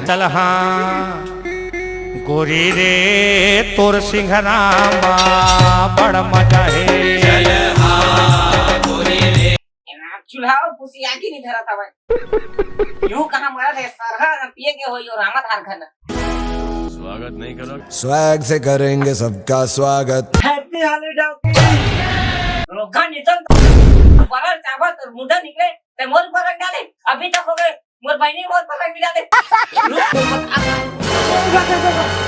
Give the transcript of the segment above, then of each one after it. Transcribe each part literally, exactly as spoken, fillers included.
चल हाँ गोरी रे, तोर सिंघारा मा बड़ मजा हे। चूल्हा अउ पुसी आगी नहीं धरत हवय। यूं कहाँ मरत हे सरहा, न पिए के होई अउ रामत हार खाना। स्वागत नहीं करो। स्वैग से करेंगे सबका स्वागत। Happy holiday। रोगा निकल, बरल चावल तोर मुंडा निकले, ते मोर ऊपर रंग डाले। अभी तक हो गए, मोर बहिनी मोर पर रंग डाले।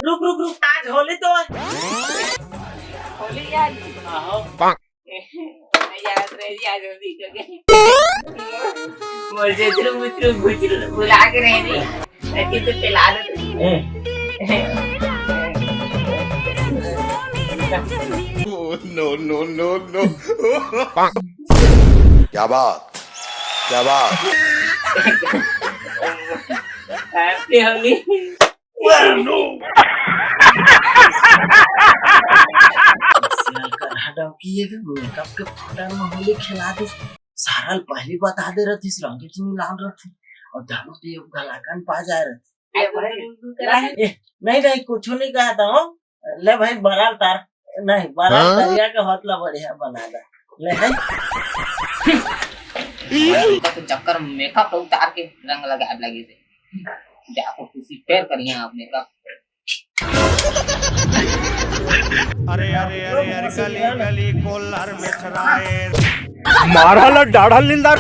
रुक, रुक, रुक, आज होली तो है। होली आज। आहो। याद रहे जी, आज होली के। मोर जे बुचरू, बुचरू, बुचरू बुला के रहे नी। अच्छे से पिला दे। Oh, no, no, no, no। क्या बात, क्या बात। Happy होली। सियाल कर हटाओ कि ये भी मेकअप के पाउडर में होली खेला दे। सारा ल पहली बता दे रहती, रंगे चुनी लाल रहती और दारू पिए गलाकन पा जाए रहती। ए, नहीं, नहीं, कुछ नहीं कहा था, हो? ले भाई, बराल तार, नहीं, बराल हाँ? तरिया के हौसला बढ़िया बना दे। ले है। उनका तो चक्कर मेकअप उतार के रंग लगा लगी थे। जाको किसी फेर करिए आप मेकअप। अरे, अरे, अरे, अरे, गली, गली, कोलर में छराए। मारा ला डाढ़ा लिंदा।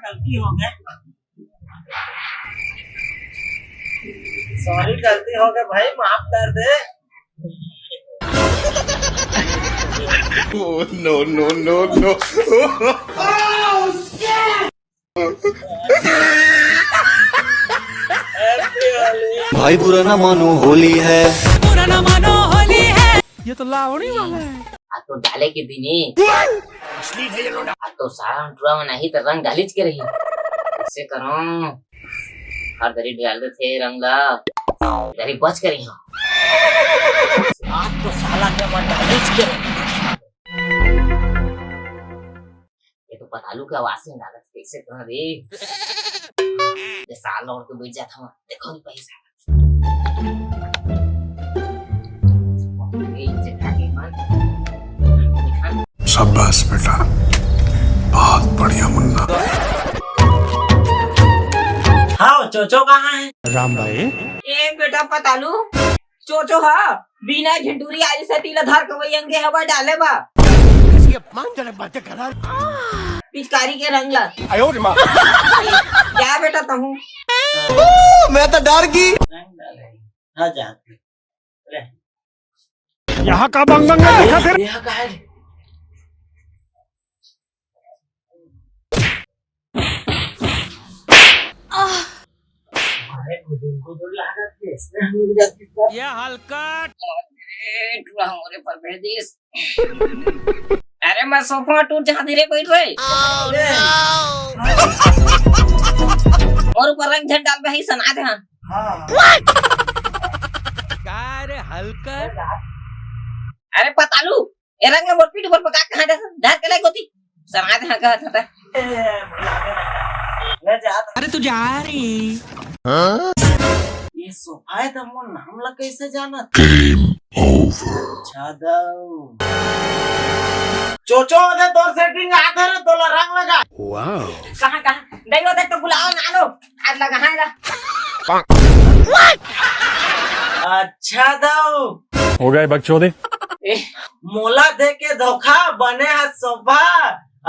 गलती हो गई। Sorry, गलती हो गई भाई, माफ कर दे। Oh, no, no, no, no। भाई बुरा ना मानो, होली है। बुरा ना मानो, होली है। ये तो लावणी वाला है। आज तो डाले के दिन है। आज तो सारा टुरा में नहीं तो रंग डालीच के रही। कैसे करूं? हर दरी डाल दे थे रंग ला। दरी बच के रही हूं। आज तो साला के मन डालीच के रही। ये तो पतालू के आवाज से लागत, कैसे कह रे? ये साल और तो बैठ जाता हूँ, देखो नहीं पैसा। शाबाश बेटा, बहुत बढ़िया मुन्ना। हाँ, चोचो कहाँ है? राम भाई। ए बेटा पतालू, चोचो हा बिना झिंटूरी आली से तीला धर के वही अंगे हवा डाले बा। कैसी अपमानजनक बातें कर रहा है। पिचकारी के रंग ला। आयो रे माँ। जा बेटा तहूँ। मैं तो डर गई। रंग डाले। हाँ जा। ले। यहाँ का बंग बंग है, देखा फिर। यहाँ का है? अरे, गुदुर गुदुर लागत है, इसमें हम लोग जाते हैं। ये हलकट। अरे, टूरा हमरे पर भेज दिस। अरे, मैं सोफा टूट जहाँ धीरे बैठ रहे। और ऊपर रंग झट डाल बे, ही सना दे, हाँ। हाँ। का रे हलकट? अरे पतालू, ए रंग ला मोर पीठ ऊपर पका कहाँ दे, धर के लाई गोती। सना दे, हाँ, कहा था। मैं जाता। अरे तू जा रे। हाँ? ये सोफा है तो मोर नाम ला कैसे जाना? Game over। अच्छा दाऊ। चोचो, ओदे तोर setting आथे रे, तोला रंग लगा। Wow। कहाँ, कहाँ? नहीं होते तो बुलाओ ना लो। आज लगा है ला। अच्छा दाऊ। हो गए बकचोदे। ए, मोला दे के धोखा बने हा सोफा।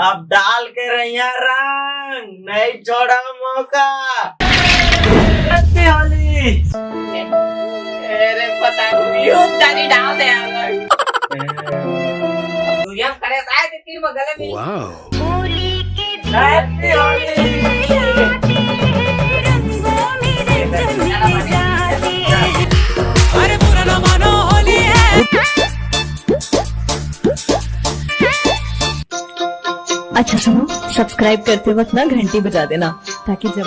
अब डाल के रहिया रंग, नहीं छोड़ा मौका। Happy होली। अरे पता नहीं, यो तारी डाल दे यार। दुनिया करे साए के तीर में गले में। Wow। Happy होली। अरे बुरा ना मानो, होली है। अच्छा सुनो, subscribe करते वक्त ना घंटी बजा देना, ताकि जब